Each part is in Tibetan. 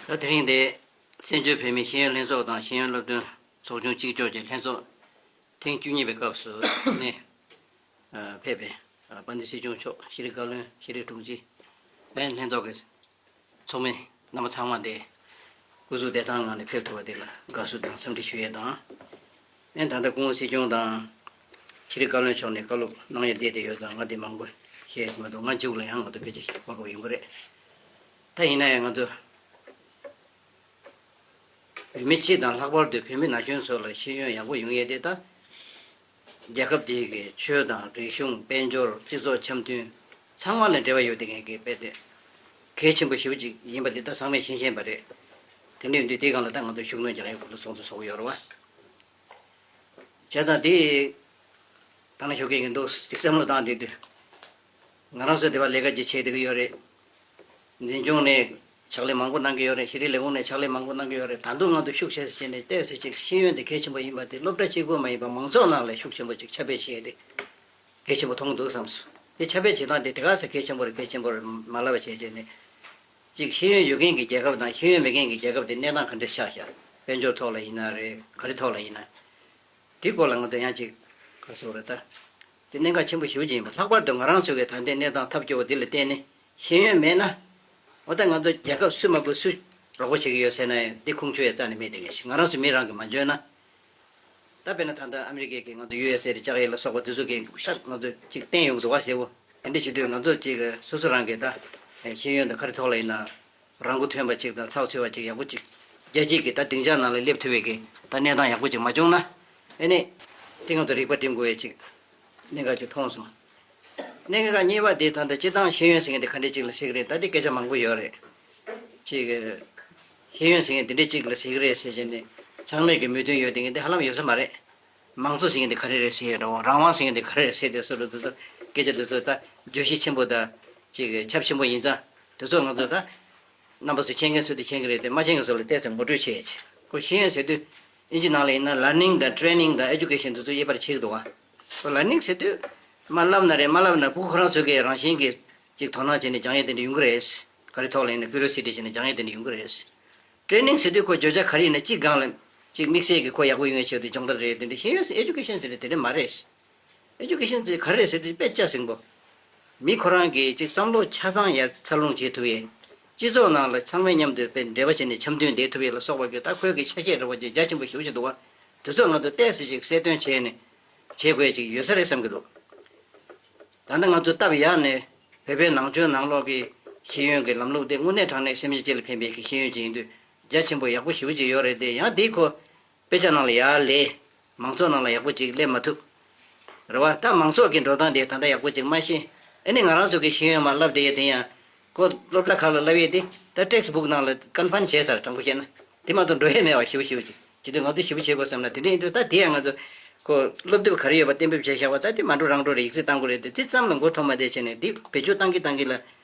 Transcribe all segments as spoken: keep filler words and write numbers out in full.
ད་དེ་རིང་འདི་བཙན་བྱོལ་བོད་མིའི་ཤེས་ཡོན་ལྷན་ཚོགས་དང་ཤེས་ཡོན་སློབ་སྟོན་ཚོགས་ཆུང་གཅིག་ལྕོགས་ཀྱི་ལྷན་ཚོགས་ཐེངས་བཅུ་གཉིས་པའི་སྐབས་སུ་ནས་ཕེབས་པའི་དཔལ་ལྡན་སྲིད་སྐྱོང་མཆོག་ཤེས་རིག་བཀའ་བློན། ཤེས་རིག་དྲུང་ཆེ། ལྷན་ཚོགས་ཀྱི་ཚོགས་མི་རྣམ་པ་ཚང་མ་འདི་སྐུ་གཟུགས་བདེ་ཐང་ངང་ནས་ཕེབས་ཐུབ་པ་དེ་ལ་དགའ་བསུ་དང་འཚམས་འདྲི་ཞུ་ཡས་དང་། ཨེ་ད་ལྟ་སྐུ་ངོ་སྲིད་སྐྱོང་དང་ཤེས་རིག་བཀའ་བློན་མཆོག་ནས་བཀའ་སློབ་གནང་ཡས་བསྡད་དེ་ཡོད་ཙང་ང་འདི་མང་པོ་བཤད་ཡས་མ་འདུག་ང་མཇུག་ལ་ཡང་ང་ཚོ་ཕལ་ཆེར་ཞིག་གོ་སྐབས་ཡོང་གི་རེད། ད་ཡིན་ན་ཡང་ང་ཚོ་བོད་མི་སྤྱི་དང་ལྷག་པར་དུ་བོད་མི་ན་གཞོན་ཚོ་ལ་ཤེས་ཡོན་ཡག་པོ་ཡོང་ཡས་དེ་ད་རྒྱལ་ཁབ་དེ་གི་ཆོས་དང་རིག་གཞུང་། དཔལ་འབྱོར། སྤྱི་ཚོགས་འཆམ་མཐུན་ཚང་མ་ལ་འབྲེལ་བ་ཡོད་དེ་ངེས་ཀྱི་དཔེ་དེ་གལ་ཆེན་པོ་ཞེ་པོ་ཅིག་ཡིན་པ་དེ་ད་ཚང་མས་ཤེས་བཞིན་པ་རེད། དེ་འདྲ་ཡིན་དུས་དེའི་སྒང་ལ་ད་ང་ཚོ་ཤུགས་སྣོན་རྒྱག་ཡས་ཁོ་ལ་ཚོགས་འདུ་ཚོགས་ཡོད་རེད་བ། བྱས་ཙང་དེ་ད་ནང་ཞོགས་ཀས་ཡིན་འདུག་ཅིག་བསམ་བློ་བཏང་བསྡད་དུས། ང་རང་ཚོ་དེ་བ་ལས་ཀ་ཅིག་བྱེད་བསྡད་ཀྱི་ཡོད་རེད། འཛིན་སྐྱོང་ནས་ཕྱག་ལས་མང་པོ་གནང་གི་ཡོད་རེད། ཤེས་རིག་ལས་ཁུངས་ནས་ཕྱག་ལས་མང་པོ་གནང་གི་ཡོད་རེད། ད་དུང་ང་ཚོ་ཤུགས་ཆེ་ཙམ་བྱས་ནས་ཏོག་ཙམ་ཅིག་ཤེས་ཡོན་དེ་གལ་ཆེན་པོ་ཡིན་པ་དེ་སློབ་གྲྭ་གཅིག་པོ་མ་ཡིན་པ་མང་ཚོགས་ནང་ལ་ཤུགས་ཆེན་པོ་ཅིག་ཁྱབ་སྤེལ་བྱས་ཏེ་གལ་ཆེན་པོ་མཐོང་གི་འདུག་བསམ་སོང་། དེ་ཁྱབ་སྤེལ་བྱེད་སྟངས་དེ་དེ་ག་ཚོད་གལ་ཆེན་པོ་རེད། གལ་ཆེན་པོ་རེད་མ་ལབ་པ་བྱས་བྱས་ནས་ཅིག་ཤེས་ཡོན་ཡོད་མཁན་གྱི་རྒྱལ་ཁབ་དང་ཤེས་ཡོན་མེད་མཁན་གྱི་རྒྱལ་ཁབ་དེ་གནས་སྟངས་ག་འདྲ་ཆགས་ཤག་དཔལ་འབྱོར་ཐོག་ལ་ཡིན་ན་རེད། ག་རེ་ཐོག་ལ་ཡིན་ན། དེའི་སྐོར་ལ་ང་ཚོ་ཡང་ཅིག་ག་རེ་ཟེར་དགོས་རེད་ད། དེ་གནད་འགག་ཆེན་པོ་ཞེ་པོ་ཅིག་ཡིན་པ། ལྷག་པར་དུ་ང་རང་ཚོ་གི་ད་ལྟའི་གནས་སྟངས་ཐབས་སྐྱོ་བོ་འདི་ལ་བརྟེན་ནས་ཤེས་ཡོན་མེད་ན། འོ་ད་ང་ཚོ་རྒྱལ་ཁབ་སུ་མ་དགོས་སུས་རོགས་པ་བྱེད་ཀྱི་ཡོད་ཟེར་ན་ཡང་འདི་ཁུངས་འཁྱོལ་ཡ་རྩ་ནས་མེད་དེ། ང་རང་ཚོ་མི་རང་གིས་མ་འཇོན་ན། ད་དཔེར་ན་ད་ལྟ་ཨ་མི་རི་ཀའི་གི་ང་ཚོ་ཡུ་ཨེས་ཨེ་རེད། ལྕགས་ཡེ་ལ་སོགས་པ་དེ་ཚོ་གིས་ཤག་ང་ཚོ་ཅིག་བསྟན་ཡོང་གི་འདུག་བ་ཟེར་བོ། དེ་འདྲ་བྱེད་དུས་ང་ཚོ་ཅིག་སོ་སོ་རང་གིས་ད་ཤེས་ཡོན་དང་ག་རེ་ཐོག་ལ་ཡིན་ན། རང་མགོ་ཐོན་པ་ཅིག་དང་ཚགས་ཚུད་པ་ཅིག་ཡག་པོ་ཅིག་རྒྱལ་སྤྱིའི་གི་ད་སྡིངས་ཆ་ནང་ལ་སླེབས་ཐུབ་པའི་གི་ད་གནས་སྟངས་ཡག་པོ་ཅིག་མ་བྱུང་ན། ཨེ་ནི་དེ་ང་ཚོ་རིག་པ་སྒྲིམ་དགོས་ཡས་ཅིག་གནད་འགག་ཅིག་མཐོང་སོང་། གནད་འགག་གཉིས་པ་དེ་ད་ལྟ་སྤྱིར་བཏང་ཤེས་ཡོན་ཟེར་མཁན་དེ་ག་འདྲས་ཅིག་ལ་ཟེར་གི་རེད། ད་དེ་སྐད་ཆ་མང་པོ་ཡོད་རེད། ཅིག་ཤེས་ཡོན་ཟེར་མཁན་དེ་འདྲས་ཅིག་ལ་ཟེར་གི་རེད་ཟེར་བྱས་ནས་ཚང་མས་གི་མོས་མཐུན་ཡོད་དེ་མཁན་དེ་ཧ་ལམ་ཡོད་ས་མ་རེད། མང་གཙོ་ཟེར་མཁན་དེ་ག་རེ་རེད་ཟེར་ཡས་འདྲ་བོ། རང་དབང་ཟེར་མཁན་དེ་ག་རེ་རེད་ཟེར་དེ་སོགས་ལ་དེ་ཚོ་སྐད་ཆ་དེ་ཚོ་ད་བརྗོད་གཞི་ཆེན་པོ་དང་ཅིག་ཁྱབ་ཆེན་པོ་ཡིན་ཙང་། དེ་ཚོ་ང་ཚོ་ད་རྣམ་པ་ཚོ་མཁྱེན་མཁན་ཚོ་དེ་མཁྱེན་གི་རེད་དེ། མ་མཁྱེན་མཁན་ཚོ་ལ་ཏོག་ཙམ་ངོ་སྤྲོད་བྱེད་ཡས་ཅིག་ཁོ་ཤེས་ཡོན་ཟེར་དུས་ཨིན་ཇི་ནང་ལ་ཡིན་ན་ལར་ནིང་དང་ཊི་རེ་ནིང་དང་ཨེ་ཇུ་ཀེ་ཤན་དེ་ཚོ་དབྱེ་བ་ཕྱེ་གི་འདུག་བ། ཁོ་ལར་ནིང་ཟེར་དུས་མ་བསླབ་ན་རེད། མ་བསླབ་ན་ཕྲུ་གུ་ཁོ་རང་ཚོ་གིས་རང་བཞིན་གྱིས་ཅིག་དོ་སྣང་བྱས་ནས་སྦྱང་ཡས་དེ་འདྲ་ཡོང་གི་རེད། ག་རེ་ཐོག་ལ་ཡིན་ན་ཀུ་རི་ཡོ་སི་ཊི་བྱས་ནས་སྦྱང་ཡས་དེ་འདྲ་ཡོང་གི་རེད། ཊི་རེ་ནིང་ཟེར་དུས་ཁོ་བརྗོད་བྱ་ག་རེ་ཡིན་ན་གཅིག་སྒང་ལ་གཅིག་དམིགས་བསལ་གྱི་ཁོ་ཡག་པོ་ཡོང་ཡས་ཆེད་དུ་སྦྱོང་བརྡར་རེད། དེ་འདྲ་ཤེས་ཡོན་ཟེར་ཨེ་ཇུ་ཀེ་ཤན་ཟེར་དེ་འདྲ་མ་རེད། ཨེ་ཇུ་ཀེ་ཤན་ཟེར་ག་རེ་རེད་ཟེར་དུས་དཔེ་ཆ་ཟིན་པོ། མི་ཁོ་རང་གིས་གཅིག་བསམ་བློ་ཆ་ཚང་ཡར་འཚར་ལོངས་བྱེད་ཐུབ་ཡས། སྤྱི་ཚོགས་ནང་ལ་ཚང་མའི་མཉམ་དུ་དཔེ་འབྲེལ་བ་བྱས་ནས་འཆམ་མཐུན་བསྡད་ཐུབ་ཡས་ལ་སོགས་པ་གི་ད་ཁོའི་གི་ཆ་ཤས་འདྲ་བོ་ཅིག་རྒྱ་ཆེན་པོ་ཞེ་པོ་ཅིག་འདུག་བ། དེ་ཚོ་ང་ཚོ་ཏོག་ཙམ་ཅིག་གསལ་སྟོན་བྱས་ནས་བྱེད་དགོས་ཅིག་ཡོད་ས་རེད་བསམ་གི་འདུག་ད་ལྟ་ང་ཚོ་སྟབས་ཡག་ནས་བོད་པའི་ནང་ཆོས་ནང་ལོགས་ཀྱི་ཤེས་ཡོན་གྱི་ལམ་ལུགས་དེ་དངོས་གནས་དྲང་གནས་སེམས་ཅན་སྤྱི་ལ་ཕན་པའི་གི་ཤེས་ཡོན་ཅིག་ཡིན་དུས་རྒྱ་ཆེན་པོ་ཡག་པོ་ཞེ་པོ་ཅིག་ཡོད་རེད་དེ། ཡང་དེའི་ཁོ་དཔེ་ཆ་ནང་ལ་ཡར་ལས་མང་ཚོགས་ནང་ལ་ཡག་པོ་ཅིག་སླེབས་མ་ཐུབ། རེད་བ། ད་མང་ཚོགས་ཀྱི་འགྲོ་སྟངས་དེ་ད་ལྟ་ཡག་པོ་ཅིག་མ་ཤེས། ཨ་ནི་ང་རང་ཚོ་གི་ཤེས་ཡོན་མར་བསླབ་བསྡད་ཡས་དེ་ཡང་ཁོ་སློབ་གྲྭ་ཁག་ལ་བསླབ་ཡས་དེ་ད་ཊེག་སི་བུག་ནང་ལ་ཀོན་ཕའིན་བྱས་ཚར། དྲང་པོ་བཤད་ན་དེ་མ་གཏོགས་འགྲོ་ཡས་མེད་བ། ཞེ་པོ་ཞེ་པོ་ཅིག་བྱེད་དུས་ང་ཚོ་ཞེ་པོ་བྱེད་དགོས་བསམ་ན་དེ་འདྲ་ཡིན་དུས། ད་དེ་ཡང་ང་ཚོ་ཁོ་སློབ་དེབ་ག་རེ་ཡོད་པ་གཏན་འབེབས་བྱས་བཞག་པ་ད་དེ་མ་འགྲོ་རང་འགྲོ་རེད། ཡིག་ཚད་བཏང་དགོས་རེད་དེ། དེ་ཙམ་ལ་མགོ་འཐོམ་མ་བསྡད་བྱས་ནས་དེ་བེད་སྤྱོད་བཏང་གི་བཏང་གི་ལ།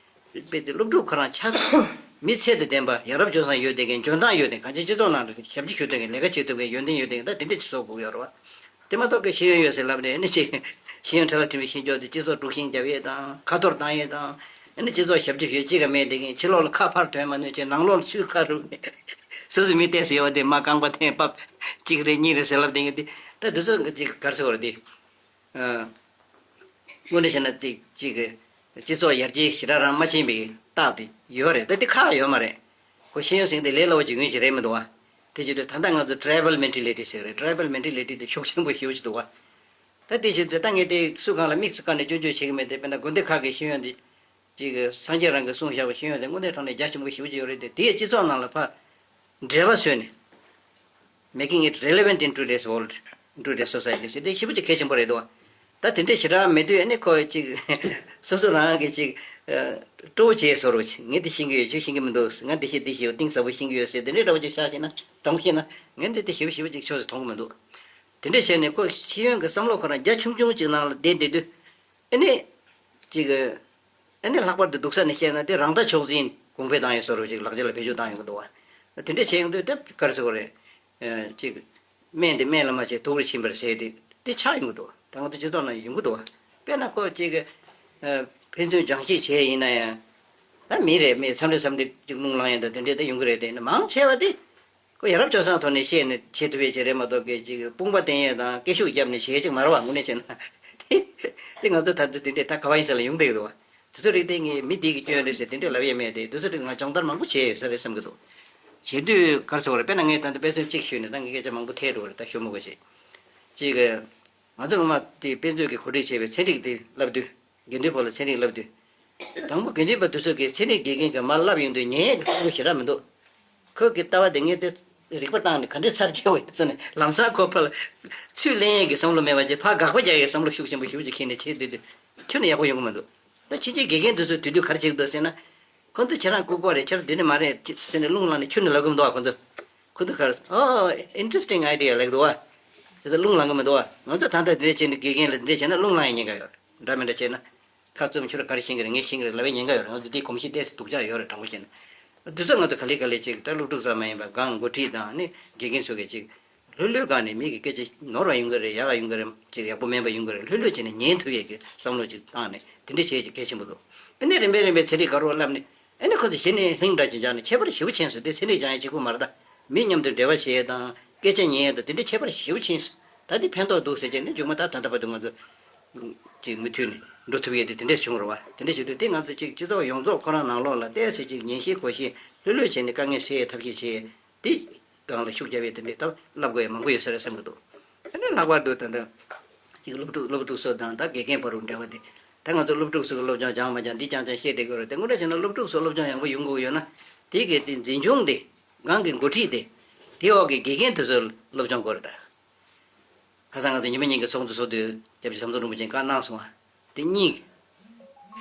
དཔེ་དེ་སློབ་ཕྲུག་ཁོ་རང་ཆ་ཚང་མི་ཚད་དུ་ལྡན་པ། ཡ་རབས་སྤྱོད་བཟང་ཡོད་བསྡད་མཁན། འཇོན་ཐང་ཡོད་བསྡད་མཁན། གང་ཅི་སྤྱི་ཚོགས་ནང་ལ་ཞབས་ཕྱི་ཞུ་ཐུབ་མཁན། ལས་ཀ་བྱེད་ཐུབ་མཁན། ཡོན་ཏན་ཡོད་བསྡད་མཁན། ད་དེ་འདྲ་ཅིག་བཟོ་དགོས་ཀྱི་ཡོད་རེད་བ། དེ་མ་གཏོགས་ཀྱི་ཤེས་ཡོན་ཡོད་ཟེར་ལབ་ནས་ཨ་ནི་ཅིག་ཤེས་ཡོན་ཁྲལ་ལ་ཐིམ་པའི་ཤེས་འཇོག་དེ་སྤྱི་ཚོགས་དཀྲུག་ཤིང་རྒྱབ་ཡས་དང་། ཁ་འཐོར་བཏང་ཡས་དང་། ཨ་ནི་སྤྱི་ཚོགས་ཞབས་ཕྱི་ཞུ་ཡས་གཅིག་ཀ་མེད་བསྡད་མཁན། ཕྱི་ལོགས་ལ་ཁ་ཕར་ཐོན་མ་ནུས་བྱས་ནང་ལོགས་ལ་སུས་ཁ་རུབ་ནས་སོ་སོའི་མི་ཏོག་ཙམ་ཡོད་པ་དེ་མར་རྐང་པ་འཐེན་ཕབ། གཅིག་རེད་གཉིས་རེད་ཟེར་ལབ་བསྡད་མཁན་དེ། ད་དེ་ཚོ་གཅིག་ག་རེ་ཟེར་དགོས་རེད་དེ། དངོས་གནས་བྱས་ན་དེ་གཅིག་གི་སྤྱི་ཚོགས་ཡར་རྒྱས་ཞེ་དྲག་རང་མ་ཕྱིན་པའི་རྟགས་དེ་ཡོད་རེད། ད་དེ་ཁག་ཡོད་མ་རེད། ཁོ་ཤེས་ཡོན་ཟེར་མཁན་དེ་ལས་སླ་བོ་ཅིག་ཡོང་གི་རེད་མི་འདུག་བ། དེ་བྱེད་དུས་ད་ལྟ་ང་ཚོ་ཊའི་བལ་མེན་ཊེ་ལི་ཊི་ཟེར་གི་རེད། ཊའི་བལ་མེན་ཊེ་ལི་ཊི་དེ་ཤུགས་ཆེན་པོ་ཞེ་པོ་ཅིག་འདུག་བ། ད་དེ་བྱེད་དུས་ད་ངས་དེ་སུ་གང་ལ་དམིགས་སུ་བཀར་ནས་སྐྱོན་བརྗོད་བྱེད་ཀྱི་མེད་དེ། དཔེར་ན་དགོན་སྡེ་ཁག་གི་ཤེས་ཡོན་དེ། ཅིག་སངས་རྒྱས་རང་གིས་གསུངས་བཞག་པའི་ཤེས་ཡོན་དེ་དངོས་གནས་དྲང་གནས་རྒྱ་ཆེན་པོ་ཞེ་པོ་ཅིག་ཡོད་རེད་དེ། དེ་ཡི་སྤྱི་ཚོགས་ནང་ལ་ཕར་འབྲེལ་བ་བཟོས་ནས། Making it relevant in today's world, in today's society ཟེར་དེ་ཞེ་པོ་ཅིག་གལ་ཆེན་པོ་རེད་དོ། ད་དེ་འདྲ་ཞེ་དྲག་མེད་དུས་ཨ་ནི་ཁོ་ཅིག་སོ་སོ་རང་གིས་ཅིག་སྤྲོ་བོ་བྱས་བཟོ་རོགས་ཅིག་ངས་འདི་ཤེས་ཀྱི་ཡོད། ཁྱོད་ཤེས་ཀྱི་མི་འདུག་ང་འདི་ཤེས་འདི་ཤེས་ཡོད། གཏིང་ཟབ་པོ་ཤེས་ཀྱི་ཡོད་ཟེར་དེ་འདྲའི་འདྲ་བོ་ཅིག་ཆགས་ཤེ་ན། དྲང་པོ་བཤད་ན་ངས་འདི་དེ་ཞེ་པོ་ཞེ་པོ་ཅིག་ཆོག་ཟེར་མཐོང་གི་མི་འདུག་དེ་འདྲ་བྱས་ནས་ཁོ་ཤེས་ཡོན་གྱི་བསམ་བློ་ཁོ་རང་རྒྱ་ཆུང་ཆུང་ཅིག་ནང་ལ་བསྡད་བསྡད་དུས། ཨ་ནི། ཅིག་ཨ་ནི་ལྷག་པར་དུ་སྡུག་ས་ནས་བཤད་ན་དེ་རང་ལྟ་མཆོག་འཛིན་གོང་འཕེལ་བཏང་ཡས་བཟོ་འདྲ་ཅིག་ལག་ཆ་ལ་བེད་སྤྱོད་བཏང་ཡོང་གི་འདུག་བ། དེ་འདྲ་བྱས་ཡོང་དུས་དེ་ག་རེ་ཟེར་དགོས་རེད། ཨ། ཅིག་སྨན་དེ་སྨན་ལ་མ་བྱས་དུག་ལ་ཕྱིན་པར་ཟེར་དེ་དེ་ཆགས་ཡོང་གི་འདུག་ད་ང་ཚོ་སྤྱི་ཚོགས་ནང་ཡོང་གི་འདུག་བ། དཔེར་ན་ཁོ་ཅིག་ཨ། ཕན་ཚུན་སྦྱང་བཤད་བྱས་ཡིན་ན་ཡང་། ད་མི་རེ་མི་འཚམས་འདྲི་འཚམས་འདྲི་ཅིག་རླུང་ལངས་ཡས་དང་དེ་འདྲས་ད་ཡོང་གི་རེད། དེ་ནི་མང་ཆེ་བ་དེ་ཁོ་ཡ་རབས་སྤྱོད་བཟང་ཐོག་ནས་བཤད་ནས་བྱེད་ཐུབ་ཡས་ཅིག་རེད་མ་གཏོགས་སྐད་ཅིག་དཔུང་པ་བསྟན་ཡས་དང་སྐད་ཤུགས་བརྒྱབ་ནས་བྱེད་ཡས་ཅིག་མ་རེད་བ། དངོས་གནས་བྱས་ན་དེ་ང་ཚོ་ད་དུང་དེ་འདྲས་ད་ག་བ་ཡིན་ས་ལ་ཡོང་བསྡད་ཀྱི་འདུག་བ། དེ་ཚོ་རིགས་དེ་ངས་མི་དེ་གི་སྐྱོན་རེད་ཟེར་དེ་འདྲས་ལབ་ཡས་མེད་དེ། དེ་ཚོ་རིགས་ང་སྦྱོང་བརྡར་མང་པོ་བྱས་ཡོད་ས་རེད་བསམ་གྱི་འདུག་བྱེད་དུས་ག་རེ་ཟེར་བ་རེད། དཔེར་ན་ངས་ད་ལྟ་དཔེ་མཚོན་གཅིག་ཞུས་ནས་ད་ངས་སྐད་ཆ་མང་པོ་ཐལ་འགྲོ་བ་རེད། ད་ཞུ་མི་དགོས་བྱས་ཅིག་གི་ང་ཚོ་སྔོན་མ་དེ་དཔེ་མཛོད་ཀྱིས་གོ་སྒྲིག་བྱས་པའི་ཚན་རིག་དེ་བསླབ་དུས། དགེ་འདུན་པ་ལ་ཚན་རིག་བསླབ་དུས། དང་པོ་དགེ་འདུན་པ་དེ་ཚོ་གིས་ཚན་རིག་དགེ་རྒན་གྱིས་མར་བསླབ་ཡོང་དུས་ཉན་ཡས་ཀྱི་བསམ་བློ་ཞེ་དྲག་མི་འདུག་ཁོ་གི་ལྟ་བ་དེ་ངས་དེ་རིག་པ་བཏང་ནས་ག་འདྲས་ཚར་བཅད་འོས་ཟེར་ནས་ལམ་སང་ཁོ་ཕར་ཚུར་ལེན་ཡས་ཀྱི་བསམ་བློ་མེད་པ་བྱས། ཕར་དགག་པ་རྒྱག་ཡས་བསམ་བློ་ཤུགས་ཆེན་པོ་ཞེ་པོ་ཅིག་འཁྱེར་ནས་བྱས་དུས་དེ་ཁྱོན་ནས་ཡག་པོ་ཡོང་གི་མི་འདུག་ད་ཕྱི་རྒྱལ་དགེ་རྒན་དེ་ཚོས་དེ་དུས་ག་རེ་བྱེད་ཀྱི་འདུག་ཟེར་ན། ཁོ་ཚོ་ཁྱེད་རང་ལྐུགས་པ་རེད། ཁྱེད་རང་འདི་ནས་མ་རེད་ཟེར་ནས་རླུང་ལངས་ནས་ཁྱོན་ནས་ལབ་གི་མི་འདུག་ཨ། ཁོ་ཚོ། ཁོ་ཚོ་ག་རེ། ཨོ། interesting idea ལབ་ཀྱི་འདུག་ཨ། དེ་ཚོ་རླུང་ལངས་གི་མི་འདུག་ཨ། ང་ཚོ་ད་ལྟ་འདི་འདྲ་བྱས་ནས་དགེ་རྒན་ལ་འདི་འདྲ་བྱས་ན་རླུང་ལངས་ཡས་ཉེན་ཁ་ཡོད་རེད། འདྲ་མི་འདྲ་བྱས་ན། ཁ་བཙུམ། ཁྱོད་རང་ག་རེ་ཤེས་ཀྱི་རེད། ངས་ཤེས་ཀྱི་རེད་ལབ་ཡས་ཉེན་ཁ་ཡོད་རེད། ང་ཚོ་འདི་གོམས་གཤིས་ཏོག་ཙམ་ཡོད་རེད། དྲང་པོ་བཤད་ན། འདི་ཚོ་ང་ཚོ་ག་ལེ་ག་ལེ་ཅིག་ད་སློབ་ཕྲུག་ཙམ་མ་ཡིན་པར་སྒང་འགོ་ཁྲིད་དང་ནི་དགེ་རྒན་ཚོ་གིས་ཅིག་ལྷོད་ལྷོད་སྒང་ནས་མི་གི་སྐད་ཆ་ནོར་བ་ཡོང་གི་རེད། ཡག་ག་ཡོང་གི་རེད། ཅིག་ཡག་པོ་མིན་པ་ཡོང་གི་རེད། ལྷོད་ལྷོད་བྱས་ནས་ཉན་ཐུབ་ཡས་ཀྱི་བསམ་བློ་ཅིག་བཏང་ནས་དེ་འདྲ་བྱེད་ཀྱི་གལ་ཆེན་པོ་འདུག་ཨ་ནི་རིམ་པས་རིམ་པས་ཚན་རིག་དགའ་རོགས་བསླབ་ནས་ཨ་ནི་ཁོ་ཚོ་གཞི་ནས་ལྷིང་འདྲ་ཅིག་སྦྱངས་ནས་ཁྱད་པར་ཞེ་པོ་ཕྱིན་སོང་། དེ་ཚན་རིག་སྦྱང་ཡས་གཅིག་པུ་མ་རེད་ད། མི་མཉམ་དུ་འབྲེལ་བ་བྱེད་ཡས་དང་སྐད་ཆ་ཉན་ཡས་དང་དེ་འདྲ་ཁྱད་པར་ཞེ་པོ་ཕྱིན་སོང་། ད་དེ་ཕན་ཐོགས་འདུག་ཟེར་གྱི་ནི་མཇུག་མ་ད་ད་ལྟ་བར་དུ་ང་ཚོ་ཅིག་མུ་མཐུད་ནས་འགྲོ་ཐུབ་ཡས་དེ་དེ་འདྲ་བྱུང་རེད་བ། དེ་འདྲ་བྱེད་དུས་དེ་ང་ཚོ་ཅིག་སྤྱི་ཚོགས་ཡོངས་རྫོགས་ཁོ་རང་ནང་ལོགས་ལ་བལྟས་ཚེ་ཅིག་ཉན་ཤེས་གོ་ཤེས་ལྷོད་ལྷོད་བྱས་ནས་དཀའ་ངལ་སེལ་ཡས་ཐབས་ཤེས་བྱེད་ཡས། དེ་སྒང་ལ་ཤུགས་རྒྱབ་ཡས་དེ་འདྲའི་ཐབས་བསླབ་དགོས་ཡས་མང་པོ་ཡོད་ས་རེད་བསམ་གྱི་འདུག་ཨ་ནི་ལྷག་པར་དུ་ད་ལྟ་ཅིག་སློབ་ཕྲུག་སློབ་ཕྲུག་ཚོ་དང་ད་དགེ་རྒན་བར་དུ་འབྲེལ་བ་དེ། ད་ང་ཚོ་སློབ་ཕྲུག་ཚོ་གི་སློབ་སྦྱོང་སྦྱངས་མ་སྦྱངས་འདི་རྐྱང་རྐྱང་བཤད་བསྡད་དགོས་རེད་དེ། དངོས་གནས་བྱས་ན་སློབ་ཕྲུག་ཚོ་སློབ་སྦྱོང་ཡག་པོ་ཡོང་དགོས་ཡོད་ན། དེ་གི་དེ་འཛིན་སྐྱོང་དེ། སྒང་གི་འགོ་ཁྲིད་དེ། དེའི་འོག་གི་དགེ་རྒན་དེ་ཚོ་སློབ་སྦྱོང་དགོས་རེད་ད། ཁ་སང་ང་ཚོ་ཉི་མ་གཉིས་ཀྱི་ཚོགས་འདུ་ཚོགས་དུས་སྐྱབས་རྗེ་ཟམ་གདོང་རིན་པོ་ཆེས་བཀའ་གནང་སོང་བ། དེ་གཉིས།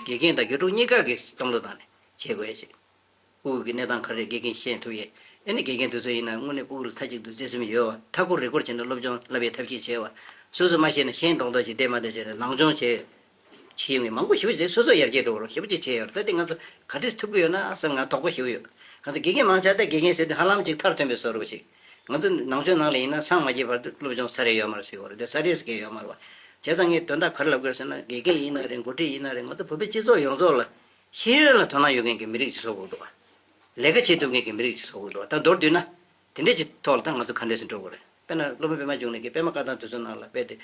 དགེ་རྒན་དང་དགེ་ཕྲུག་གཉིས་ཀ་གི་བསམ་བློ་བཏང་ནས་བྱེད་དགོས་ཡ་ཞིག་དབུས་ཀྱི་གནས་སྟངས་ག་རེ་དགེ་རྒན་ཤེས་ཐུབ་ཡས། ཨེ་ནི་དགེ་རྒན་དེ་ཚོ་ཡིན་ན་དངོས་གནས་ཕྲུ་གུ་ལ་མཐའ་གཅིག་ཏུ་བརྩེ་སེམས་ཡོད་བ། མཐའ་འཁོར་རེས་སྐོར་བྱས་ནས་སློབ་སྦྱོང་བསླབ་ཡས་ཐབས་ཤེས་བྱས་བ། སོ་སོ་མ་ཤེས་ན་ཤེས་མདོག་མདོག་ཅིག་བལྟས་མ་བལྟས་བྱས་ནས་ནང་སྦྱོང་བྱས། ཤེས་ཡོན་གྱི་མང་པོ་ཞེ་པོ་ཅིག་སོ་སོ་ཡར་རྒྱས་འགྲོ་བར་ཞེ་པོ་ཅིག་བྱས་ཡོད་རེད། ད་དེ་ང་ཚོ་ག་འདྲས་ཐུབ་ཀྱི་ཡོད་ན་བསམ་ང་དོགས་པ་ཞེ་པོ་ཡོད། ང་ཚོ་དགེ་རྒན་མང་ཆེ་ད་དགེ་རྒན་ཟེར་དུས་ཧ་ལམ་ཅིག་མཐར་ཐོན་པའི་བཟོ་འདྲ་ཅིག་ང་ཚོ་ནང་ཆོས་ནང་ལ་ཡིན་ན་སངས་མ་རྒྱས་བར་དུ་སློབ་སྦྱོང་ཚར་ཡས་ཡོད་མ་རེད་ཟེར་གྱི་ཡོད་རེད་དེ། ཚར་ཡས་ཟེར་མཁན་ཡོད་མ་རེད་བ། བྱས་ཙང་ངས་དོན་དག་ག་རེ་ལབ་དགོས་ཟེར་ན་དགེ་རྒན་ཡིན་ན་རེད། འགོ་ཁྲིད་ཡིན་ན་རེད། ང་ཚོ་བོད་པའི་སྤྱི་ཚོགས་ཡོངས་རྫོགས་ལ་ཤེས་ཡོན་ལ་དོ་སྣང་ཡོད་མཁན་གྱི་མི་རིགས་ཅིག་བཟོ་དགོས་འདུག་བ། ལས་ཀ་བྱེད་ཐུབ་མཁན་གྱི་མི་རིགས་ཅིག་བཟོ་དགོས་འདུག་བ། ད་མདོར་བསྡུས་ན། དེ་འདྲས་ཀྱི་ཐོག་ལ་ད་ང་ཚོ་ག་འདྲས་སེ་འགྲོ་དགོས་རེད། དཔེར་ན་སློབ་དཔོན་པད་མ་འབྱུང་གནས་ཀྱིས་པད་མ་བཀའ་ཐང་དེ་ཚོའི་ནང་ལ་དཔེ་དེ།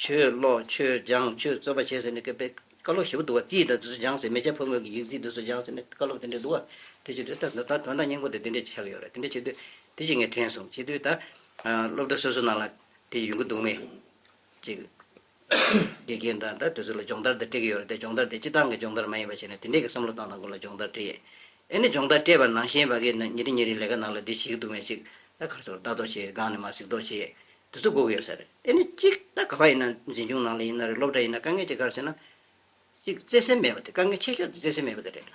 ཆོས་ཀློག་ཆོས་སྦྱང་ཆོས་རྩོད་པ་བྱེད་ཟེར་ནས་དཔེ་བཀའ་སློབ་ཞེ་པོ་འདུག་བ། རྩིས་དང་དེ་ཚོ་སྦྱང་ཟེར། མེ་ལྕེ་ཕོ་མོ་གི་ཡིག་རྩིས་དེ་ཚོ་སྦྱང་ཟེར་ནས་བཀའ་སློབ་དེ་འདྲས་འདུག་བ། དེ་བྱེད་དུས་ད་ད་དོན་དག་སྙིང་པོ་དེ་དེ་འདྲས་ཆགས་ཡོད་རེད། དེ་འདྲས་བྱེད་དུས་དེ་ཅིག་ངས་དྲན་སོང་། བྱེད་དུས་ད་སློབ་གྲྭ་སོ་སོ་ནང་ལ་དེ་ཡོང་གི་འདུག་མེད། ཅིག་དགེ་རྒན་དང་ད་དེ་ཚོ་ལ་སྦྱོང་བརྡར་དེ་སྤྲད་ཀྱི་ཡོད་རེད་དེ། སྦྱོང་བརྡར་དེ་སྤྱི་བཏང་གི་སྦྱོང་བརྡར་མ་ཡིན་པ་བྱས་ནས་དེ་འདྲས་ཀྱི་བསམ་བློ་བཏང་སྟངས་སྐོར་ལ་སྦྱོང་བརྡར་སྤྲད་ཡས། ཨེ་ནི་སྦྱོང་བརྡར་སྤྲད་པ་ནང་བཞིན་བ་གི་ཉིན་རེ་ཉིན་རེ་ལས་ཀ་ནང་ལ་འདི་བྱེད་ཀྱི་འདུག་མེད་ཅིག་ད་ག་རེ་ཟེར། ལྟ་རྟོག་བྱེད། སྒང་ནས་མར་གཟིགས་རྟོག་བྱེད། དེ་ཚོ་དགོས་ཀྱི་ཡོད་ས་རེད། ཨེ་ནི་གཅིག་ད་ག་བ་ཡིན་ན་འཛིན་སྐྱོང་ནང་ལ་ཡིན་ན་རེད། སློབ་གྲྭ་ཡིན་ན་དཀའ་ངལ་ཅིག་ག་རེ་ཟེར་ན། གཅིག་བརྩེ་སེམས་མེད་པ་དེ། དཀའ་ངལ་ཆེ་ཤོས་དེ་བརྩེ་སེམས་མེད་པ་དེ་རེད།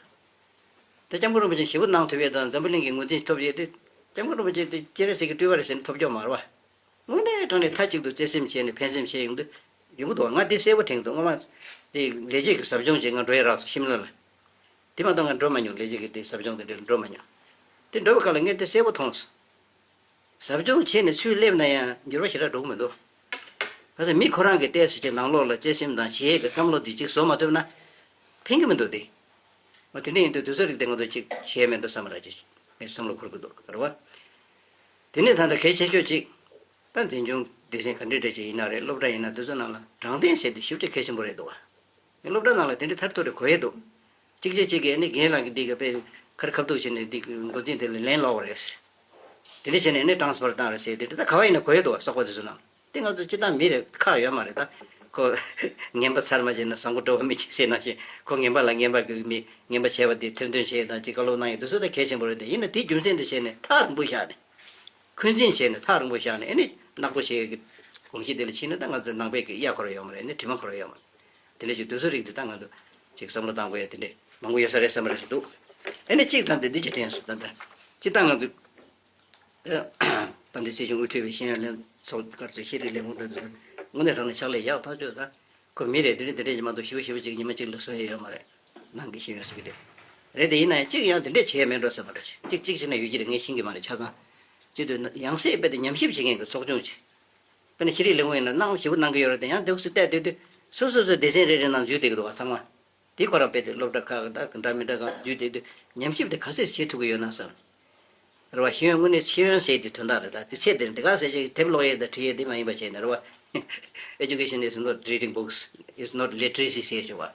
ད་སྐྱབས་མགོན་རིན་པོ་ཆེ་ཞེ་པོ་གནང་ཐུབ་ཡས་དང་འཛམ་བུ་གླིང་གི་ངོས་འཛིན་ཐོབ་ཡས་དེ། སྐྱབས་མགོན་རིན་པོ་ཆེ་དེ་སྤྱན་རས་གཟིགས་ཀྱི་སྤྲུལ་པ་རེད་ཟེར་ནས་ཐོབ་རྒྱུ་མ་རེད་བ། དངོས་གནས་དྲང་གནས་མཐའ་གཅིག་ཏུ་བརྩེ་སེམས་བྱས་ནས་ཕན་སེམས་བྱས་ཡོང་དུས་ཡོང་གི་འདུག་ང་འདི་གསལ་པོ་དྲན་གྱི་འདུག་སྔོན་མ་དེ་ལས་བྱེད་ཀྱི་ཟབ་སྦྱོང་བྱས། ང་འགྲོ་ཡས་རག་སོང་ཤིམ་ལ་ལ། དེ་མ་གཏོགས་ང་འགྲོ་མ་མྱོང་། ལས་བྱེད་ཀྱི་དེ་ཟབ་སྦྱོང་དེ་འདྲ་འགྲོ་མ་མྱོང་། དེ་འགྲོ་བའི་སྐབས་ལ་ངས་དེ་གསལ་པོ་མཐོང་སོང་། ཟབ་སྦྱོང་བྱས་ནས་ཚུར་སླེབས་ན་ཡང་འགྱུར་བ་ཞེ་དྲག་འགྲོ་གི་མི་འདུག་ག་ཚོད་མི་ཁོ་རང་གི་ལྟས་སུ་བྱས་ནང་ལོགས་ལ་བརྩེ་སེམས་དང་བྱེད་ཡས་ཀྱི་བསམ་བློ་དེ་གཅིག་བཟོ་མ་ཐུབ་ན་ཕན་གྱི་མི་འདུག་སྟེ། འོ་དེ་འདྲ་ཡིན་དུས་དུས་ཚོད་རིགས་དེ་ང་ཚོ་གཅིག་བྱས་མེད་འགྲོ་བསམ་པ་ར་ཅིག་ངས་བསམ་བློ་འཁོར་གྱི་འདུག་རེད་བ། དེ་ནས་ད་ལྟ་གལ་ཆེ་ཤོས་གཅིག་ད་འཛིན་སྐྱོང་སྡེ་ཚན་ག་འདྲ་འདྲ་ཅིག་ཡིན་ན་རེད། སློབ་གྲྭ་ཡིན་ན་དེ་ཚོ་ནང་ལ་དྲང་བདེན་ཟེར་དེ་ཞེ་པོ་ཅིག་གལ་ཆེན་པོ་རེད་འདུག་བ། ངས་སློབ་གྲྭ་ནང་ལ་དེ་འདྲའི་ཐར་ཐོར་རེ་གོ་ཡས་འདུག་གཅིག་རྗེས་གཅིག་གིས་ཨ་ནི་རྒན་ལགས་ཀྱིས་འདི་ག་པའི་ཁར་ཁ་ཐུག་བྱས་ནས་འདི་མགོ་འཛིན་དེ་ལ་ལན་སློག་པ་རེད། དེ་འདྲ་བྱས་ནས་ཨ་ནི་ཊ་རན་སི་ཕར་བཏང་རེད་ཟེར། དེ་འདྲ་ད་ག་བ་ཡིན་ན་གོ་ཡས་འདུག་བ། སོག་པོ་དེ་ཚོ་ནང་དེ་ང་ཚོ་སྤྱི་བཏང་མི་རེ་ཁག་ཡོད་མ་རེད། ད་ཁོ་ངན་པ་ཚར་མ་བྱས་ན་བཟང་པོ་འགྲོ་བ་མི་བྱེད་ཟེར་ནང་བཞིན། ཁོ་ངན་པ་ལ་ངན་པ་གི་མི་ངན་པ་བྱས་པ་དེ་ཐེར་འདོན་བྱས་དང་ཅིག་བཀའ་སློབ་གནང་ཡས་དེ་ཚོ་ད་གལ་ཆེན་པོ་རེད་དེ། ཡིན་ན་དེ་རྒྱུ་མཚན་དུ་བྱས་ནས་ཐག་རིང་པོ་བཞག་ནས། འཁོན་འཛིན་བྱས་ནས་ཐག་རིང་པོ་བཞག་ནས་ཨ་ནི་ནག་པོ་བྱེད་ཡས་ཀྱི་གོམས་གཤིས་དེ་ལ་ཕྱིན་ན་ད་ང་ཚོའི་ནང་པའི་གི་གཡའ་འཁོར་ཡོད་མ་རེད། ཨ་ནི་དྲི་མ་འཁོར་ཡོད་མ་རེད། དེ་འདྲ་ཞིག་དུས་ཚོད་རིགས་འདི་ད་ང་ཚོ་ཅིག་བསམ་བློ་བཏང་དགོས་ཡ་དེ་འདྲས་མང་པོ་ཡོད་ས་རེད་བསམ་པ་རེད་ཞིག་འདུག་ཨ་ནི་གཅིག་ད་འདི་འདི་ཅིག་དྲན་སོང་། ད་ལྟ་སྤྱིར་བཏང་ང་ཚོ་དཔལ་ལྡན་སྲིད་སྐྱོང་དབུ་ཁྲིད་པའི་ཤེས་ཡོན་ལྷན་ཚོགས་སྐབས་སུ་ཤེས་རིག་ལས་ཁུངས་དེ་ཚོ་དངོས་གནས་དྲང་གནས་ཕྱག་ལས་ཡག་ཐག་ཆོད། ད་ཁོ་མི་རེད། དེ་འདྲས་དེ་འདྲས་ཀྱི་མ་གཏོགས་ཞེ་པོ་ཞེ་པོ་ཅིག་ཉི་མ་གཅིག་ལ་བཟོ་ཡ་ཡོད་མ་རེད། ནང་གི་ཤེས་ཡོན་ཟེར་གི་རེད། རེད་དེ་ཡིན་ན་ཡང་གཅིག་ཡང་དེ་འདྲས་བྱས་མེད་འགྲོ་བསམ་པ་རེད། གཅིག་གཅིག་བྱས་ན་ཡོད་ཀྱི་རེད། ངས་ཤེས་ཀྱི་མ་རེད། ཆ་ཚང་བྱེད་དུས་ན་ཡང་སྲིད་རྦད་དེ་ཉམས་ཞིབ་བྱེད་མཁན་གྱི་ཚོགས་ཆུང་ཅིག་དཔེར་ན་ཤེས་རིག་ལས་ཁུངས་ཡིན་ན་གནང་ཞེ་པོ་གནང་གི་ཡོད་རེད་དེ། ཡང་འདུག་སེ་བལྟས་བསྡད་དུས་སོ་སོ་སོའི་སྡེ་ཚན་རེ་རེ་ནང་འཛུལ་བསྡད་ཀྱི་འདུག་བ། ཚང་མ། དེ་ཁོ་རང་དཔེ་དེ་སློབ་གྲྭ་ཁག་གི་ད་ག་འདྲ་མི་འདྲ་གང་བརྒྱུད་དེ་དུས་ཉམས་ཞིབ་དེ་ག་ཚད་བྱེད་ཐུབ་ཀྱི་ཡོད་ན་བསམ། རེད་བ། ཤེས་ཡོན་དངོས་གནས་ཤེས་ཡོན་ཟེར་དེ་དོན་དག་རེད། ད་དེ་ཚད་དེ་དེ་ག་ཟེར་ཅིག་དེབ་ཀློག་ཡས་དང་བྲིས་ཡས་དེ་མ་ཡིན་པ་བྱས་ནས་རེད་བ། Education is not reading books, is not literacy ཟེར་ཞུ་བ།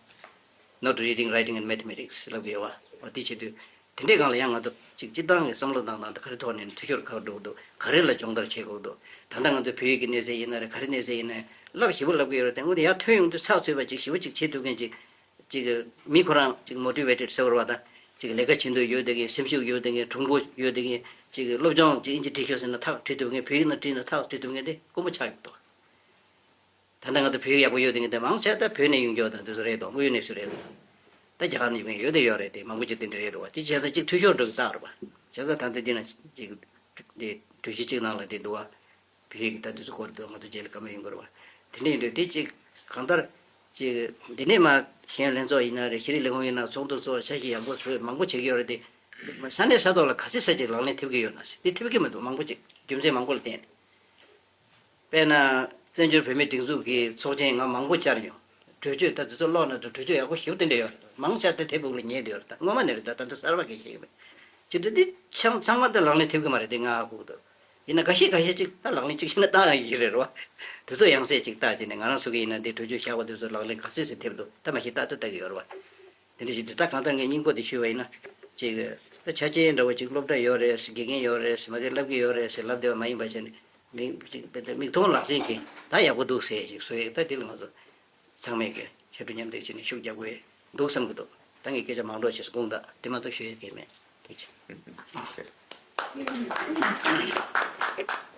Not reading, writing and mathematics ལབ་ཀྱི་ཡོད་བ། འོ་དེ་བྱེད་དུས་དེ་འདྲའི་སྒང་ལ་ཡང་ང་ཚོ་ཅིག་སྤྱིར་བཏང་གི་བསམ་བློ་བཏང་སྟངས་དེ་ག་རེ་ཐོག་ནས་འཐུས་ཤོར་ག་པར་འགྲོ་གི་འདུག་ག་རེ་ལ་སྦྱོང་བརྡར་བྱེད་དགོས་ཀྱི་འདུག་ད་ལྟ་ང་ཚོ་བོད་ཡིག་གི་གནས་ཚད་ཡིན་ན་རེད། ག་རེ་གནས་ཚད་ཡིན་ན་རེད། བསླབ་ཞིབ་པོ་བསླབ་ཀྱི་ཡོད་རེད་དེ། དངོས་དེ་ཡར་ཐོན་ཡོང་དུས་ཚགས་ཚུད་པ་ཅིག་ཞིབ་པོ་ཅིག་བྱེད་ཐུབ་མཁན་ཅིག་ཅིག་མི་ཁོ་རང་ཅིག་མོ་ཊི་ཝེ་ཊེཌ་ཟེར་བ་རེད་བ། ད་ཅིག་ལས་ཀ་བྱེད་འདོད་ཡོད་བསྡད་མཁན། སེམས་ཤུགས་ཡོད་བསྡད་མཁན། གྲུང་པོ་ཡོད་བསྡད་མཁན། ཅིག་སློབ་སྦྱོང་ཅིག་ཨིན་ཇི་བྲིས་ཤོག་ཟེར་ན་ཐག་བྲིས་ཐུབ་མཁན། བོད་ཡིག་ནང་བྲིས་ན་ཐག་བྲིས་ཐུབ་མཁན་དེ་དཀོན་པོ་ཆགས་ཡོད་འདུག་ད་ལྟ་ང་ཚོ་བོད་ཡིག་ཡག་པོ་ཡོད་དེ་ངས་དེ་མང་ཆེ་ད་བོད་ནས་ཡོང་རྒྱུ་དང་དེ་ཚོ་རེད་དོ། དངོས་ཡོད་གནས་ཚུལ་རེད་དོ། ད་རྒྱ་གར་ནས་ཡོང་མཁན་ཡོད་དེ་ཡོད་རེད་དེ། མང་པོ་ཅིག་དེ་འདྲ་རེད་འདུག་བ། དེ་བྱས་ཙང་ཅིག་འཐུས་ཤོར་འགྲོ་གི་རྟགས་རེད་པ། བྱས་ཙང་ད་ལྟ་འདི་ན་ཅིག་དེ་གྲོས་གཞི་གཅིག་ནང་ལ་དེ་འདུག་བ། བོད་ཡིག་ད་དེ་ཚོ་སྐོར་དུ་ང་ཚོ་རྗེས་ལ་བཀའ་མོལ་ཡོང་དགོས་རེད་པ། དེ་འདྲ་ཡིན་དུས་དེ་ཅིག་གང་ལྟར་ཅིག་འདི་ནས་མ་ཤེས་ཡོན་ལྷན་ཚོགས་ཡིན་ན་རེད། ཤེས་རིག་ལས་ཁུངས་ཡིན་ན་ཚོགས་འདུ་ཚོགས། འཆར་གཞི་ཡག་པོ་བཟོས། མང་པོ་བྱེད་ཀྱི་ཡོད་རེད་དེ། ས་གནས་ས་ཐོག་ལ་ག་ཚོད་ཙམ་ཅིག་ལག་ལེན་ཐེབས་ཀྱི་ཡོད་ན་ཟེར། དེ་ཐེབས་ཀྱི་མི་འདུག་མང་པོ་ཅིག་རྒྱུ་མཚན་མང་པོ་ལ་བརྟེན་ནས། དཔེར་ན་བཙན་བྱོལ་བོད་མིའི་སྒྲིག་འཛུགས་ཀྱི་ཚོགས་ཆེན་ང་མང་པོ་བཅར་མྱོང་། གྲོས་ཆོད་ད་དེ་ཚོ་ཀློག་ན་འདུག་གྲོས་ཆོད་ཡག་པོ་ཞེ་པོ་དེ་འདྲ་ཡོད་རེད། མང་ཆེ་དེ་དེབ་འོག་ལ་ཉལ་བསྡད་ཡོད་རེད། ད་ང་མ་ནས་རེད། ད་ད་ལྟ་གསར་པ་གང་ཡང་ཤེས་ཀྱི་མེད། བྱེད་དུས་འདི་ཚང་ཚང་མ་ད་ལག་ལེན་ཐེབས་ཀྱི་མ་རེད་དེ། ང་ཧ་གོ་གི་འདུག་ཡིན་ན་འགའ་ཤས་འགའ་ཤས་ཅིག་ད་ལག་ལེན་ཅིག་བྱས་ན་བཏང་ཡག་ཡོད་རེད་རེད་བ། དེ་ཚོ་ཡང་སེ་ཅིག་བལྟས་བྱས་ནས་ང་རང་ཚོ་གི་ཡིན་ན་དེ་གྲོས་ཆོད་བཞག་པ་དེ་ཚོ་ལག་ལེན་ག་ཚོད་ཙམ་ཐེབས་འདུག་ད་མ་གཞི་ལྟ་ད་ལྟ་གི་ཡོད་རེད་བ། དེ་འདྲ་ཞིག་འདུག་ད་གང་ལྟར་ངས་སྙིང་པོ་དེ་ཞུས་པ་ཡིན་ན། ཅིག་ད་ཆ་རྐྱེན་འདྲ་བོ་ཅིག་སློབ་གྲྭ་ཡོད་རེད་ཟེར། དགེ་རྒན་ཡོད་རེད་ཟེར། མ་གཞི་བསླབ་ཀྱི་ཡོད་རེད་ཟེར་ལབ་བསྡད་པ་མ་ཡིན་པ་བྱས་ནས། མིག་ཅིག་དཔེ་མིག་མཐོང་ལག་ཟིན་གྱིས་ད་ཡག་པོ་འདུག་ཟེར་ཞིག་བཟོས་ཡོད། ད་དེ་ལ་ང་ཚོ་ཚང་མས་ཀྱི་ཞབས་བྲོ་མཉམ་འདེགས་བྱས་ནས་ཤུགས་རྒྱག་དགོས་འདུག་བསམ་གྱི་འདུག་ད་ངས་སྐད་ཆ་མང་པོ་བྱས་སོང་། དགོངས་དག་དེ་མ་གཏོགས་ཞུ་ཡས་གང་ཡང་མེད། ཐུགས་རྗེ་ཆེ།